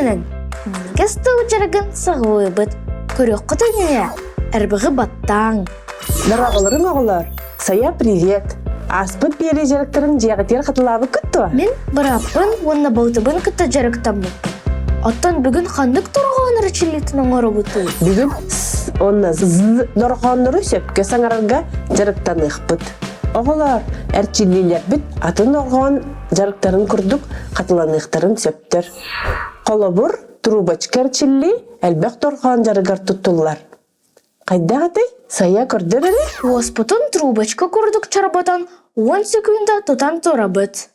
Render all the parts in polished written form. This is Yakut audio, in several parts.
бэлэмнэнэн, минньигэс тыл дьарыгын саҕалыыбыт. Көрүөххүт иннинэ, эрбэҕи баттааҥ. Дорооболоруҥ оҕолор! Сайа привет! Ааспыт биэрии дьарыктарын дьиэҕитигэр хатылаабыккыт дуо? Мин бырааппын уонна балтыбын кытта дьарыктаммыппын. Оттон бүгүн ханнык дорҕоон эрчиллиитин оҥоробутуй? Бүгүн с уонна з дорҕооннору сөпкө саҥарарга дьарыктаныахпыт. Оҕолор, эрчиллиилэрбит атын дорҕоон дьарыктарын курдук хатыланыахтарын сөптөр. Холобур, трубочка эрчиллии элбэх дорҕоон дьарыгар туттуллар. Хайдах этэй? Сайа көрдөр эрэ? Уоспутун трубочка курдук чорботон уон секунда тутан турабыт.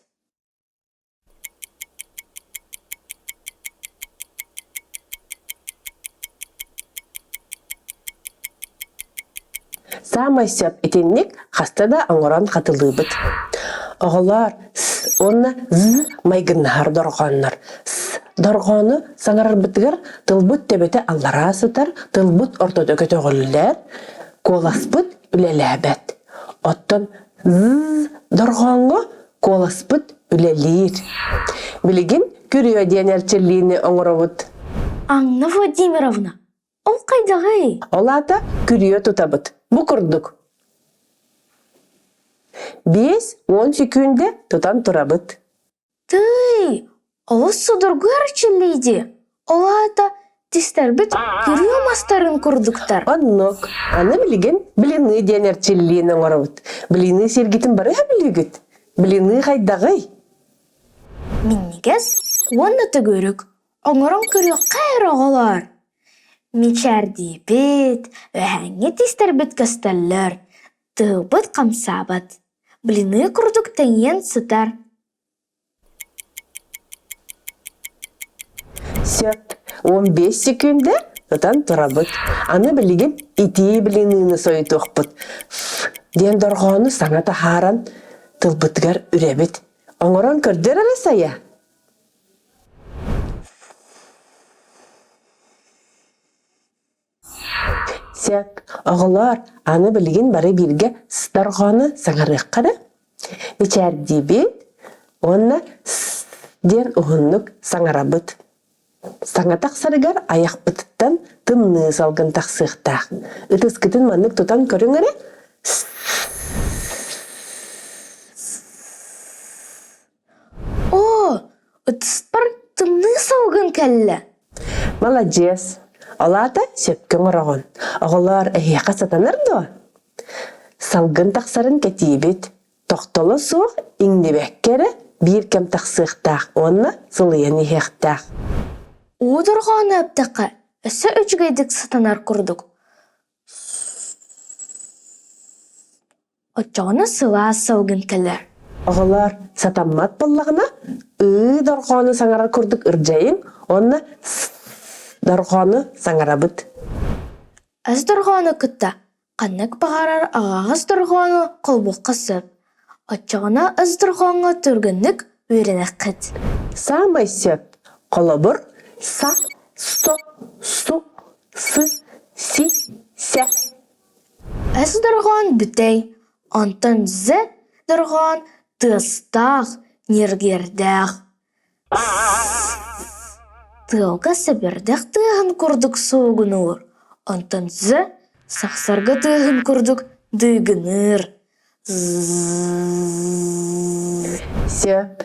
Саамай сөп итинник хаста да оҥорон хатылыыбыт. Оҕолоор, с уонна з майгыннаһар дорҕооннор. С дорҕоону саҥарарбытыгар тылбыт төбөтө аллараа сытар, тылбыт ортото көтөҕүллэр, куоласпыт үлэлээбэт. Оттон з дорҕооҥҥо куоласпыт үлэлиир. Билигин күрүө диэн эрчиллиини оҥоробут. Анна Владимировна, ол хайдаҕый? Ол аата күрүө тутабыт. Бу курдук. 5-10 секүндэ тутан турабыт. Тыый, олус судургу эрчиллии дии. Ол аата тистэрбит күрүө мастарын курдуктар. Оннук. Аны билигин блины диэн эрчиллиини оҥоробут. Блины сиргитин бары билигит. Блины хайдаҕый? Минньигэс уонна төгүрүк. Оҥорон көрүөххэ эрэ оҕолоор. Мичээрдиибит, өһөөҥҥү тистэрбит көстөллөр, тыылбыт хамсаабат. Блины курдук тэҥийэн сытар. Сөп. 15 секүндэ ытан турабыт. Аны билигин итии блиныны сойутуохпут. Ф диэн дорҕоону саҥа таһааран тылбытыгар үрэбит. Оҥорон көрдөр эрэ сайа. Сөп. Оҕолоор, аны билигин бары бииргэ с дорҕоону саҥарыахха да. Мичээрдиибит уонна с диэн уһуннук саҥарабыт. Саҥа тахсарыгар айахпытыттан тымныы салгын тахсыахтаах. Ытыскытын маннык тутан көрүҥ эрэ. Оо, ытыспар тымныы салгын кэллэ. Маладьыас. Ол аата сөпкө оҥороҕун. Оҕолоор, эһиэхэ сатанар дуо? Салгын тахсарын кэтиибит. Тохтоло суох иҥнибэккэ эрэ биир кэм тахсыахтаах уонна сылыйан иһиэхтээх. Уу дорҕоону эптэххэ, өссө үчүгэйдик сатанар курдук. Оччоҕуна сылаас салгын кэлэр. Оҕолор сатаммат буоллаҕына, ыы дорҕоону саҥарар курдук ырдьайыҥ уонна с дорҕоону саҥарабыт. Ас дорҕоону кытта ханнык баҕарар аҕаҕас дорҕоону холбуохха сөп. Оччоҕуна ас дорҕооҥҥо түргэнник үөрэнэххит. Саамай сөп. Холобур, са, со, су, сы, си, сэ. С дорҕоон бүтэй, онтон З дорҕоон тыастаах, ньиргиэрдээх. Тыалга сэбирдэх тыаһын курдук суугунуур, онтон З сахсарга тыаһын курдук дыыгыныыр. Сөп.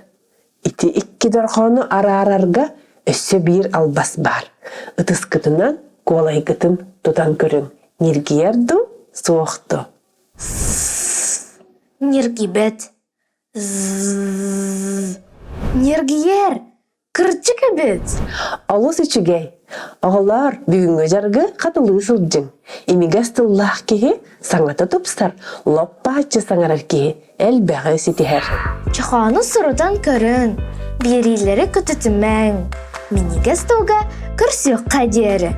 Ити икки дорҕоону араарарга өссө биир албас баар. Ытыскытынан куолайгытын тутан көрүҥ. Ньиргийэр дуу, суох дуу? Ньиргийбэт. Ньиргийэр! Кырдьык эбит! Олус үчүгэй! Оҕолоор, бүгүҥҥү дьарыгы хатылыы сылдьыҥ. Имигэс тыллаах киһи саҥата тупсар, лоп-бааччы саҥарар киһи элбэҕи ситиһэр. Чохоону сурутан көрүҥ, биэриилэри көтүтүмэҥ. Минньигэс тылга көрсүөххэ диэри.